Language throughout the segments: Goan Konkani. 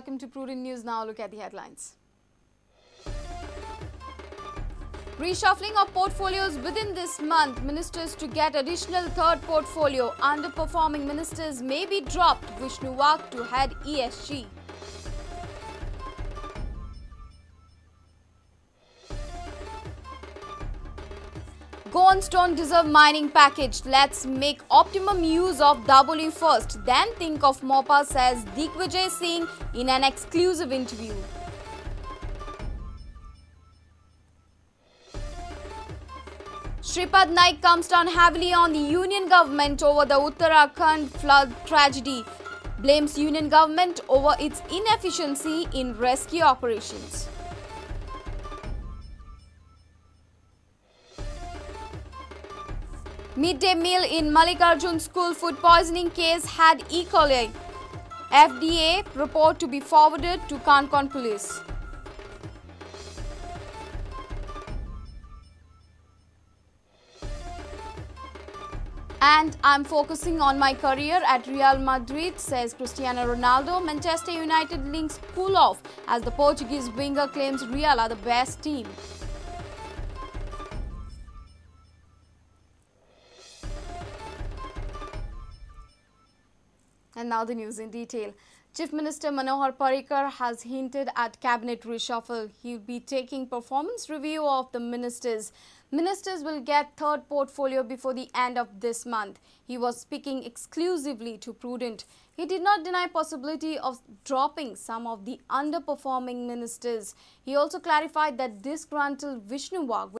Welcome to Prudent News Now. Look at the headlines. Reshuffling of portfolios within this month. Ministers to get additional third portfolio. Underperforming ministers may be dropped. Vishnu Wagh to head ESG. Goan stone deserve mining package. Let's make optimum use of Dabolim first, then think of Mopa, says Digvijay Singh in an exclusive interview. Shripad Naik comes down heavily on the union government over the Uttarakhand flood tragedy. Blames union government over its inefficiency in rescue operations. Midday meal in Mallikarjun school food poisoning case had E. coli. FDA report to be forwarded to Canacona police. And I'm focusing on my career at Real Madrid, says Cristiano Ronaldo. Manchester United links cool off as the Portuguese winger claims Real are the best team. And now the news in detail. Chief Minister Manohar Parrikar has hinted at cabinet reshuffle. He'll be taking performance review of the ministers. Ministers will get third portfolio before the end of this month. He was speaking exclusively to Prudent. He did not deny possibility of dropping some of the underperforming ministers. He also clarified that disgruntled Vishnu Wagh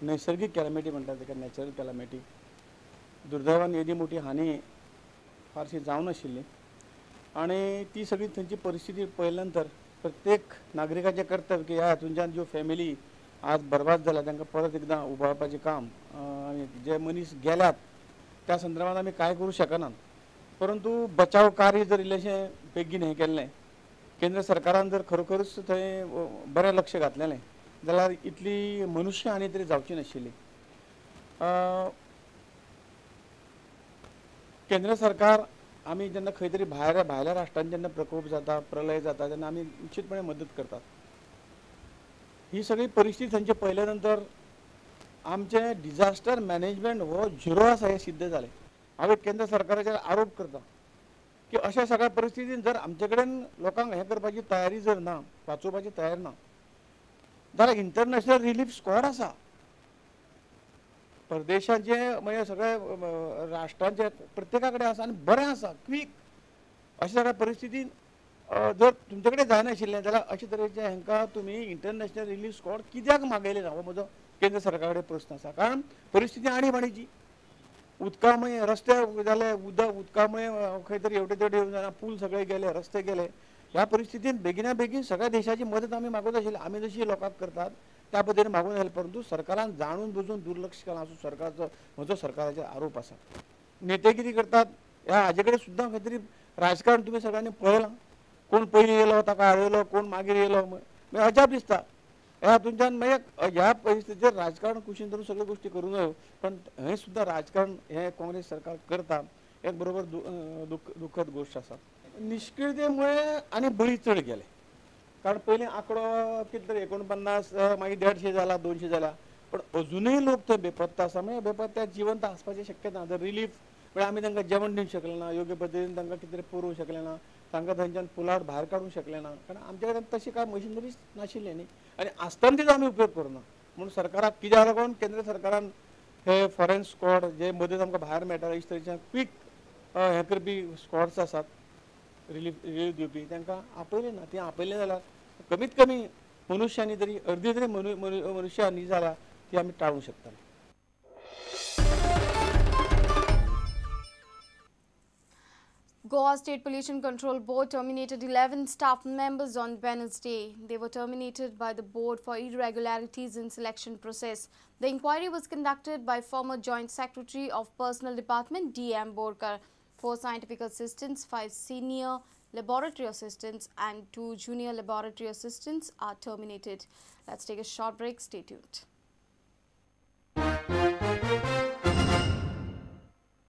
नैसर्गीक कॅलॅमिटी म्हणटात ताका, नॅचरल कॅलॅमिटी. दुर्दैवान येदी मोठी हानी फारशी जावनाशिल्ली आनी ती सगळी थंयची परिस्थिती पळयल्या नंतर प्रत्येक नागरिकाचें कर्तव्य की ह्या हातूंच्यान ज्यो फॅमिली आज बर्बाद जाल्या तांकां परत एकदां उबारपाचें काम, जे मनीस गेल्यात त्या संदर्भात आमी कांय करूं शकनात, परंतु बचाव कार्य जर इल्लेशें बेगीन हें केल्लें, केंद्र सरकारान जर खरोखरच थंय बरें लक्ष घातलेलें जाल्यार इतली मनुष्य हानी तरी जावची नाशिल्ली. केंद्र सरकार आमी जेन्ना खंय तरी भायल्या राष्ट्रांत जेन्ना प्रकोप जाता, प्रलय जाता तेन्ना आमी निश्चितपणे मदत करतात. ही सगळी परिस्थिती थंयची पळयल्या नंतर आमचें डिजास्टर मॅनेजमेंट हो झिरो आसा हें सिद्ध जालें. हांव केंद्र सरकाराचेर आरोप करता की अशा सगळ्या परिस्थितीन जर आमचे कडेन लोकांक हें करपाची तयारी जर ना, वाचोवपाची तयारी ना जाल्यार इंटरनॅशनल रिलीफ स्क्वॉड आसा, परदेशाचे म्हणजे सगळे राष्ट्रांचे प्रत्येका कडेन आसा आनी बरें आसा क्वीक. अशा सगळ्या परिस्थितीन जर तुमचे कडेन जायनाशिल्लें जाल्यार अशे तरेचे हांकां तुमी इंटरनॅशनल रिलीफ स्क्वॉड कित्याक मागयलें ना हो म्हजो केंद्र सरकारा कडेन प्रस्न आसा. कारण परिस्थिती आनी बाणीची, उदकामुळे रस्ते जाले, उदकामुळे खंय तरी हेवटे तेवटे येवन जाणा पूल सगळे गेले, रस्ते गेले. ह्या परिस्थितीन बेगिना बेगीन सगळ्या देशाची मदत आमी मागत आशिल्ली, आमी जशी लोकांक करतात त्या पद्दतीन मागून आशिल्ले, परंतु सरकारान जाणून बुजून दुर्लक्ष केलां असो सरकारचो म्हजो सरकाराचेर आरोप आसा. नेतेगिरी करतात ह्या हाजे कडेन सुद्दां खंय तरी राजकारण तुमी सगळ्यांनी पळयलां, कोण पयलीं येयलो ताका हारयलो, कोण मागीर येयलो, मागीर अजाप दिसता. ह्या हातूंतल्यान मागीर ह्या परिस्थितीचेर राजकारण कुशीन धरून सगळ्यो गोश्टी करूं जायो, पण हें सुद्दां राजकारण हें काँग्रेस सरकार करता एक बरोबर दुखद गोश्ट आसा. निश्क्रियतेमुळे आनी बळी चड गेले, कारण पयलीं आंकडो कितें तरी 49 मागीर 150 जाला, 200 जाला, पण अजुनूय लोक थंय बेपत्ता आसा. म्हणजे बेपत्ता जिवंत आसपाची शक्यता ना. जर रिलीफ म्हळ्यार आमी तांकां जेवण दिवंक शकले ना, योग्य पद्दतीन तांकां कितें तरी पुरोवंक शकले ना, तांकां थंयच्यान पुलार भायर काडूंक शकले ना, कारण आमचे कडेन तशी कांय मशिनरीच नाशिल्ली न्ही, आनी आसतना तिचो आमी उपयोग करुना. म्हणून सरकाराक कित्याक लागून केंद्र सरकारान हे फॉरेन स्क्वॉड जे मदत आमकां भायर मेळटा अशे तरेचे क्वीक हें करपी स्क्वॉड्स आसात रिलीफ दिवपी, तांकां आपयलें ना. ती आपयलें जाल्यार कमीत कमी मनुष्यांनी तरी अर्दी तरी मनुष्यांनी जाल्यार ती आमी टाळूंक शकतले. Goa State Pollution Control Board terminated 11 staff members on Wednesday. They were terminated by the board for irregularities in selection process. The inquiry was conducted by former Joint Secretary of Personnel Department D.M. Borkar. 4 scientific assistants, 5 senior laboratory assistants and 2 junior laboratory assistants are terminated. Let's take a short break. Stay tuned.